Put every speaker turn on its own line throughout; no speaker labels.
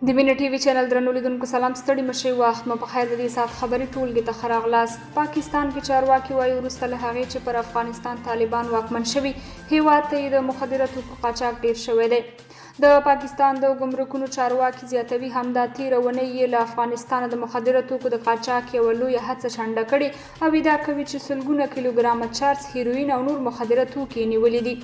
د مینه ټي وي چینل درنو لیدونکو سلام، ستړي مشي، وخت مو په خیر. د دې ساعت خبري ټولګې ته ښه راغلاست. پاکستان کې چارواکي وایي، وروسته له هغې چې پر افغانستان طالبان واکمن شوي، هیواد ته یې د مخدره توکو قاچاق ډیر شوی دی. د پاکستان د ګمرکونو چارواکي زیاتوي، همدا تېره اونۍ یې له افغانستانه د مخدره توکو د قاچاق یوه لویه هڅه شنډه کړې او ادعا کوي چې سلګونه کیلوګرامه چرس، هیروین او نور مخدره توکي یې نیولي دي.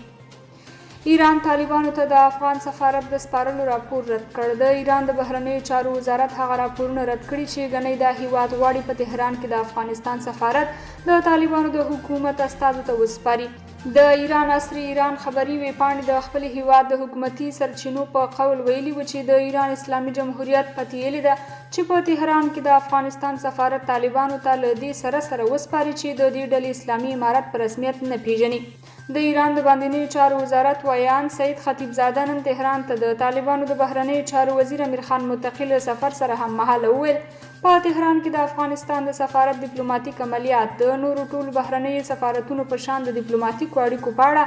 ایران طالبانو ته د افغان سفارت د سپارلو راپور رد کړ. د ایران د بهرنیو چارو وزارت هغه راپورونه رد کړي چې ګنۍ دا هیواد غواړي په تهران کې د افغانستان سفارت د طالبانو د حکومت استازو ته وسپاري. د ایران عصري ایران خبري ویبپاڼې د خپل هیواد د حکومتي سرچینو په قول ویلي و چې د ایران اسلامي جمهوریت پتیلې ده چې په تهران کې د افغانستان سفارت طالبانو ته له دې سره سره وسپاري چې د دې ډلې اسلامي امارت په رسمیت نه پیژني. د ایران د باندنیو چارو وزارت ویاند سعید خطیب زاده نن تهران ته د طالبانو د بهرنیو چارو وزیر امیرخان متقي له سفر سره هم مهاله وویل، په تهران کې د افغانستان د سفارت دیپلوماتیک عملیات د نورو ټولو بهرنیو سفارتونو په شان د دیپلوماتیکو اړیکو په اړه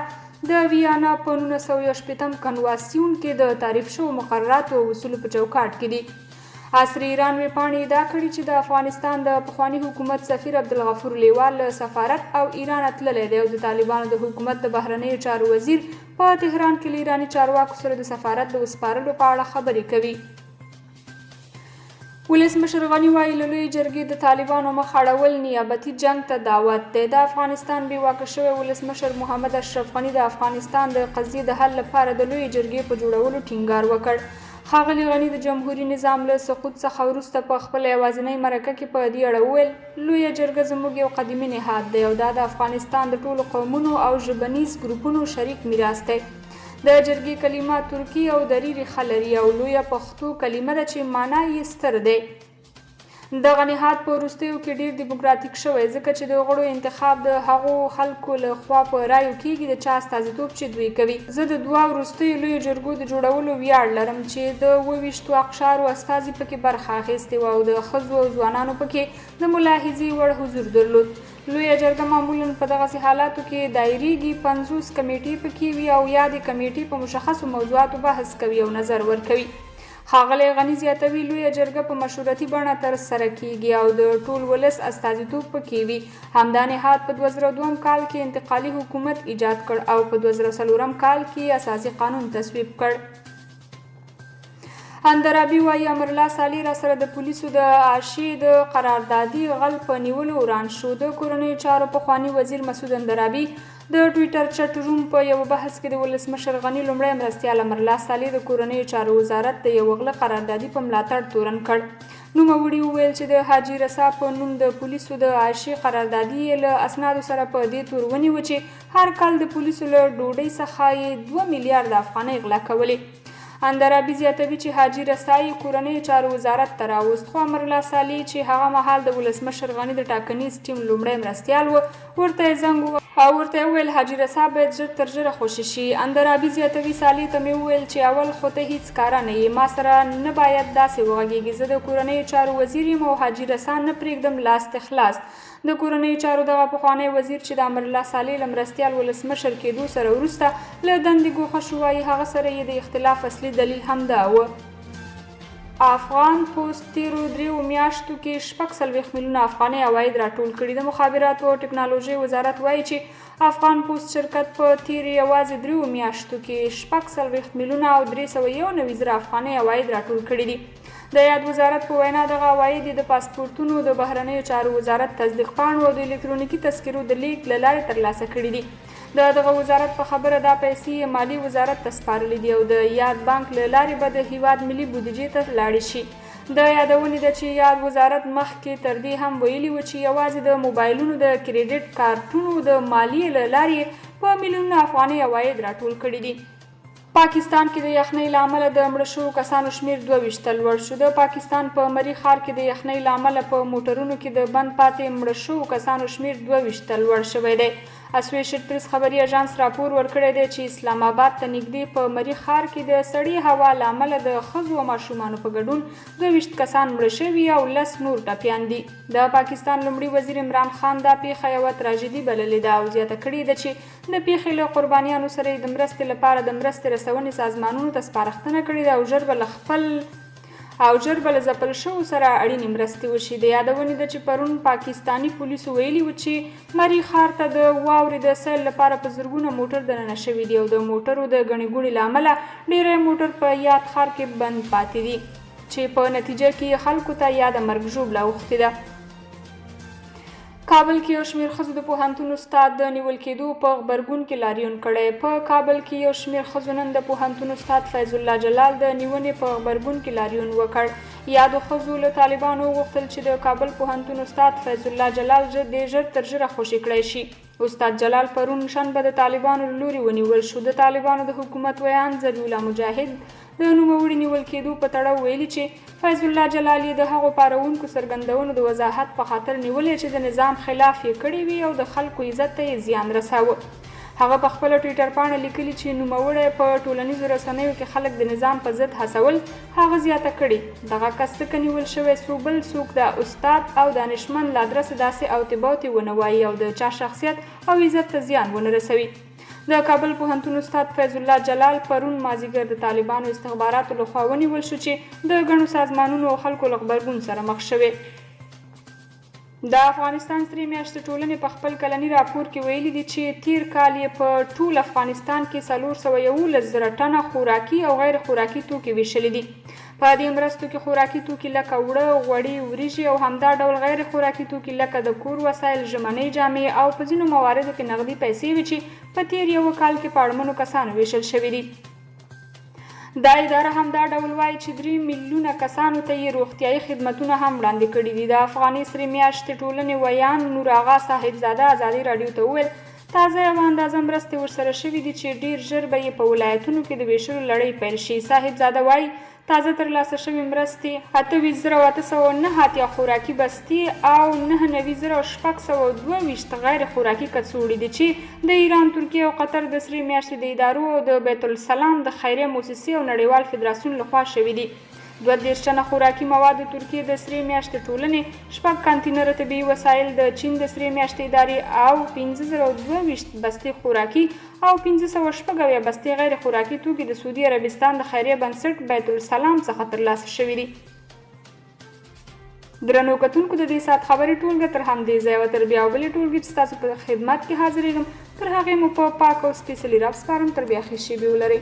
د ویانا په 1961 کنواسیون کې د تعریف شوو مقرراتو او اصولو په چوکاټ کې دي. عصري ایران ویبپاڼې ادعا کړې چې د افغانستان د پخواني حکومت سفیر عبدالغفور لیوال له سفارت او ایرانه تللی دی او د طالبانو د حکومت د بهرنیو چارو وزیر په تهران کې له ایراني چارواکو سره د سفارت د وسپارلو په اړه خبرې کوي. ولسمشر غني وايي، له لویې جرګې د طالبانو مخ اړول نیابتي جنګ ته دعوت دی. د افغانستان بې واکه شوی ولسمشر محمد اشرف غني د افغانستان د قضیې د حل لپاره د لویې جرګې په جوړولو ټینګار وکړ. ښاغلي غني د جمهوري نظام له سقوط څخه وروسته په خپله یوازینۍ مرکه کې په دې اړه وویل، لویه جرګه زموږ یو قدیمي نهاد دی او دا د افغانستان د ټولو قومونو او ژبنیز ګروپونو شریک میراث دی. د جرګې کلمه ترکي او دري ریښه لري او لویه پښتو کلمه ده چې مانا یې ستر دی. دغه نهاد په وروستیو کې ډیر دیموکراتیک شوی، ځکه چې د غړو انتخاب د هغو خلکو له خوا په رایو کیږي د چا استازیتوب چې دوی کوي. زه د دوه وروستیو لویو جرګو د جوړولو ویاړ لرم چې د 27 اقشارو استازي پکې برخه اخیستې وه او د ښځو او ځوانانو پکې د ملاحظې وړ حضور درلود. لویه جرګه معمولاً په دغسې حالاتو کې دایریږي، 50 کمیټې پکې وي او یادې کمیټې په مشخصو موضوعاتو بحث کوي او نظر ورکوي. ښاغلی غني زیاتوي، لویه جرګه په مشورتي بڼه تر سره کیږي او د ټول ولس استازیتوب پکې وي. همدا نهاد په 2002 کال کې انتقالي حکومت ایجاد کړ او په 2004 کال کې یې اساسي قانون تصویب کړ. اندرابي وايي، امرالله صالح راسره د پولیسو د اعاشې د قراردادي غل په نیولو وران شو. د کورنیو چارو پخواني وزیر مسعود اندرابي د ټویټر چټ روم په یوه بحث کې د ولسمشر غني لومړی مرستیال امرالله صالح د کورنیو چارو وزارت د یوه غله قراردادي په ملاتړ تورن کړ. نوموړي وویل چې د حاجي رسا په نوم د پولیسو د اعاشې قراردادي یې له اسنادو سره په دې تور ونیوه چې هر کال د پولیسو له ډوډۍ څخه یې 2 میلیارده افغانۍ غلا کولې. اندرابي زیاتوي چې حاجي رسا یې کورنیو چارو وزارت ته راوست، خو امرالله صالح چې هغه مهال د ولسمشر غني د ټاکنیز ټیم لومړی مرستیال و، ورته یې زنګ وواهه او ورته یې وویل حاجي رسا باید ژر تر ژره خوشې شي. اندرابي زیاتوي، صالح ته مې وویل چې اول خو ته هیڅ کاره نه یې، ما سره نه باید داسې وغږېږې، زه د کورنیو چارو وزیر یم او حاجي رسا نه پرېږدم، لاس دې خلاص. د کورنیو چارو دغه پخوانی وزیر چې د امرالله صالح له مرستیال ولسمشر کېدو سره وروسته له دندې ګوښه شو، وايي هغه سره یې د اختلاف اصلي دلیل همدا و. افغان پوسټ تېرو درېیو میاشتو کې 46 میلیونه افغانۍ عواید راټول کړي. د مخابراتو او ټکنالوژۍ وزارت وايي چې افغان پوسټ شرکت په تېرې یوازې درېیو میاشتو کې 46 میلیونه او 391 زره افغانۍ عواید راټول کړي دي. د یاد وزارت په وینا، دغه عواید یې د پاسپورتونو، د بهرنیو چارو وزارت تصدیق پاڼو او د الکترونیکي تذکرو د لېږد له لارې ترلاسه کړي دي. د دغه وزارت په خبره، دا پیسې یې مالي وزارت ته سپارلې دي او د یاد بانک له لارې به د هېواد ملي بودیجې ته لاړې شي. د یادونې ده چې یاد وزارت مخکې تر دې هم ویلي و چې یوازې د موبایلونو د کریډیټ کارټونو د مالیې له لارې یې په میلیونونه افغانۍ عواید راټول کړي دي. پاکستان کې د یخنۍ له امله د مړه شوو کسانو شمېر 22 ته لوړ شو. د پاکستان په مري ښار کې د یخنۍ له امله په موټرونو کې د بند پاتې مړه شوو کسانو شمېر 22 ته لوړ شوی دی. اسویشټ پریس خبري اژانس راپور ورکړی دی چې اسلام آباد ته نږدې په مري ښار کې د سړې هوا له امله د ښځو او ماشومانو په ګډون 22 کسان مړه شوي او 10 نور ټپیان دي. د پاکستان لومړي وزیر عمران خان دا پېښه یوه تراژیدي بللې ده او زیاته کړې ده چې د پېښې له قربانیانو سره یې د مرستې لپاره د مرستې رسونې سازمانونو ته سپارښتنه کړې ده او ژر به له خپل او ژر به له ځپل شوو سره اړینې مرستې وشي. د یادونې ده چې پرون پاکستاني پولیسو ویلي و چې مري ښار ته د واورې د سیل لپاره په زرګونه موټر دننه شوي دي او د موټرو د ګڼې ګوڼې له امله ډېری موټر په یاد ښار کې بند پاتې دي چې په نتیجه کې یې خلکو ته یاده مرګ ژوبله اوښتې ده. کابل کې یو شمېر ښځو د پوهنتون استاد د نیول کېدو په غبرګون کې لاریون کړی. په کابل کې یو شمېر ښځو نن د پوهنتون استاد فیض الله جلال د نیونې په غبرګون کې لاریون وکړ. یادو ښځو له طالبانو وغوښتل چې د کابل پوهنتون استاد فیض الله جلال دې ژر تر ژره خوشې کړای شي. استاد جلال پرون شنبه د طالبانو له لوري ونیول شو. د طالبانو د حکومت ویاند ذبیح الله مجاهد د نوموړي نیول کېدو په تړاو ویلي چې فیض الله جلال یې د هغو پاروونکو څرګندونو د وضاحت په خاطر نیولی چې د نظام خلاف یې کړې وې او د خلکو عزت ته یې زیان رساوه. هغه په خپله ټویټر پاڼه لیکلي چې نوموړی په ټولنیزو رسنیو کې خلک د نظام په ضد هڅول. هغه زیاته کړې، دغه کس ځکه نیول شوی څو بل څوک د استاد او دانشمند له ادرسه داسې اوتې بوتې ونه وايي او د چا شخصیت او عزت ته زیان ونه رسوي. د کابل پوهنتون استاد فیض الله جلال پرون مازیګر د طالبانو استخباراتو له خوا ونیول شو چې د ګڼو سازمانونو او خلکو له غبرګون سره مخ شوی. د افغانستان سرې میاشتې ټولنې په خپل کلني راپور کې ویلي دي چې تیر کال یې په ټول افغانستان کې 411 زره ټنه خوراکي او غیر خوراکي توکي ویشلي دي. په دې مرستو کې خوراکي توکي لکه اوړه، غوړي، وریژې او همدا ډول غیر خوراکي توکي لکه د کور وسایل، ژمنۍ جامې او په ځینو مواردو کې نغدي پیسې وي چې په تیر یوه کال کې په اړمنو کسانو ویشل شوي دي. دا اداره همدا ډول وايي چې 3 میلیونه کسانو ته یې روغتیايي خدمتونه هم وړاندې کړي دي. د افغاني سرې میاشتې ټولنې ویاند نور آغا صاحبزاده ازادي راډیو ته وویل، تازه یوه اندازه مرستې ورسره شوې دي چې ډېر ژر به یې په ولایتونو کې د وېشلو لړۍ پیل شي. صاحبزاده وايي، تازه ترلاسه شوې مرستې 28889 خوراکي بستې او 99,622 غیر خوراکي کڅوړې دي چې د ایران، ترکیې او قطر د سرې میاشتې د ادارو او د بیت السلام د خیریه موسسې او نړیوال فدراسیون له خوا شوې دي. 32 ټنه خوراکي مواد د ترکیې د سرې میاشتې ټولنې، شپږ کانتینره طبیعي وسایل د چین د سرې میاشتې ادارې او 5022 بستې خوراکي او 576 بستې غیر خوراکي توکي د سعودي عربستان د خیریه بنسټ بیت السلام څخه ترلاسه شوي دي. درنو کتونکو، د دې ساعت خبرې ټولګه تر همدې ځایه وه. تر بیا او بلې ټولګې چې ستاسو په خدمت کې حاضرېږم، تر هغې مو په پاک او سپېڅلي رب سپارم. تر بیا ښې شېبې ولرئ.